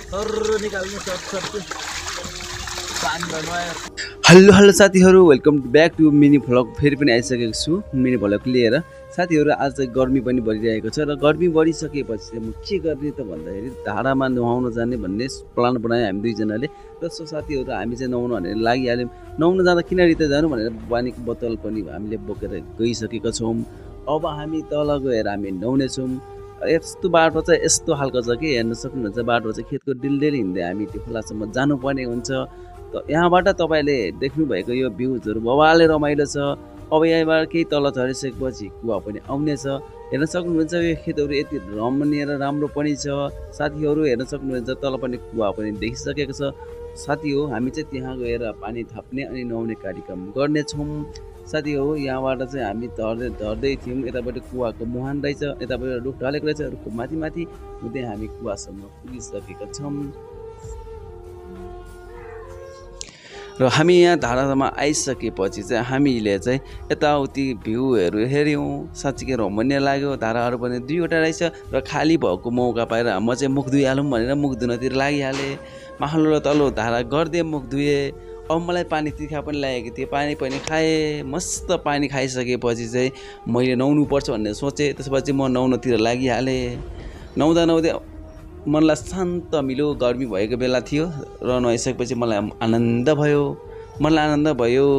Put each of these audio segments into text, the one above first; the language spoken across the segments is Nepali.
सर निकाल्नु सर पानी गर्नु आयो। हेलो साथीहरू, welcome back to mini vlog. फेरि पनि आइसकेको छु मिनी भ्लग लिएर। साथीहरू, आज चाहिँ गर्मी पनि बढिरहेको छ र गर्मी बढिसकेपछि चाहिँ म के गर्ने त भन्दाखेरि धारामा नुहाउन जाने भन्ने प्लान बनायौँ हामी दुईजनाले। र सो साथीहरू, हामी चाहिँ नुहाउनु भनेर लागिहाल्यौँ। नुहाउन जाँदा किनरी त जानु भनेर पानीको बोतल पनि हामीले बोकेर गइसकेका छौँ। अब हामी तल गएर हामी नुहाउनेछौँ। यस्तो बाटो चाहिँ यस्तो खालको छ कि हेर्न सक्नुहुन्छ, बाटो चाहिँ खेतको डिलडेल हिँड्दै हामी त्यो खोलासम्म जानुपर्ने हुन्छ। त यहाँबाट तपाईँले देख्नुभएको यो भ्यूजहरू बवाले रमाइलो छ। अब यहाँबाट केही तल झरिसकेपछि कुवा पनि आउनेछ। हेर्न सक्नुहुन्छ यो खेतहरू यति रमणीय र राम्रो पनि छ। साथीहरू हेर्न सक्नुहुन्छ तल पनि कुवा पनि देखिसकेको छ। साथी हो, हामी चाहिँ त्यहाँ गएर पानी थाप्ने अनि नुहाउने कार्यक्रम गर्नेछौँ। साथी हो, यहाँबाट चाहिँ हामी झर्दै थियौँ। यतापट्टि कुवाको मुहान रहेछ, यतापट्टि रुख ढलेको रहेछ। रुखको माथि माथि हुँदै हामी कुवासम्म पुगिसकेका छौँ। र हामी यहाँ धारामा आइसकेपछि चाहिँ हामीले चाहिँ यताउति भ्यूहरू हेऱ्यौँ। साँच्चीकै रमणीय लाग्यो। धाराहरू पनि दुईवटा रहेछ र खाली भएको मौका पाएर म चाहिँ मुख धुइहालौँ भनेर मुख धुनतिर लागिहालेँ। माहलो तल्लो धारा गर्दै मुख धुएँ। अब मलाई पानी तिर्खा पनि लागेको थियो, पानी पनि खाएँ। मस्त पानी खाइसकेपछि चाहिँ मैले नुहाउनु पर्छ भनेर सोचेँ। त्यसपछि म नुहाउनतिर लागिहालेँ। नुहाउँदा मनलाई शान्त मिल्यो। गर्मी भएको बेला थियो र नुहाइसकेपछि मलाई आनन्द भयो, मनलाई आनन्द भयो।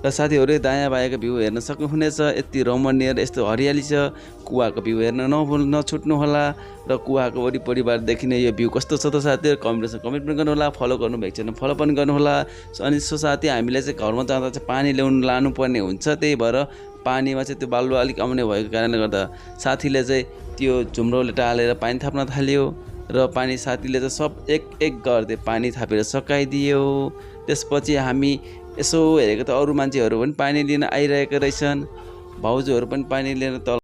र साथीहरू, दायाँ बायाँको भ्यू हेर्न सक्नुहुनेछ। यति रमणीय र यस्तो हरियाली छ। कुवाको भ्यू हेर्न नछुट्नु होला। र कुवाको वरिपरिबाट देखिने यो भ्यू कस्तो छ त साथीहरू, कमेन्ट पनि गर्नुहोला। फलो गर्नुभएको छैन फलो पनि गर्नुहोला। अनि सो साथी, हामीले चाहिँ घरमा जाँदा चाहिँ पानी ल्याउनु लानुपर्ने हुन्छ। त्यही भएर पानीमा चाहिँ त्यो बालुवा अलिक आउने भएको कारणले गर्दा साथीले चाहिँ त्यो झुम्रो टालेर पानी थाप्न थाल्यो। र पानी साथीले चाहिँ सब एक गर्दै पानी थापेर सकाइदियो। त्यसपछि हामी यसो हेरेको त अरू मान्छेहरू पनि पानी लिन आइरहेका रहेछन्। भाउजूहरू पनि पानी लिएर तल